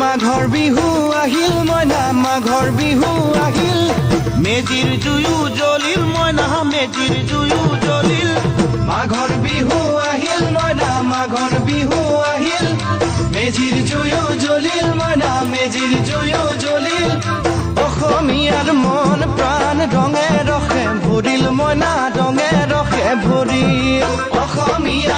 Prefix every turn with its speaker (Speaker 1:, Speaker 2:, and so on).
Speaker 1: মাঘৰ বিহু আহিল মইনা, মাঘৰ বিহু আহিল।
Speaker 2: মেজিৰ জুয়ো জ্বলিল মইনা, মেজিৰ জুয়ো জ্বলিল।
Speaker 1: মাঘৰ বিহু আহিল মইনা, মাঘৰ বিহু আহিল। মেজিৰ জুয়ো জ্বলিল মইনা, মেজিৰ জুয়ো জ্বলিল। অসমীয়াৰ মন প্ৰাণ ৰঙে ৰসে ভৰিল মইনা, ৰঙে ৰসে ভৰিল। অসমীয়াৰ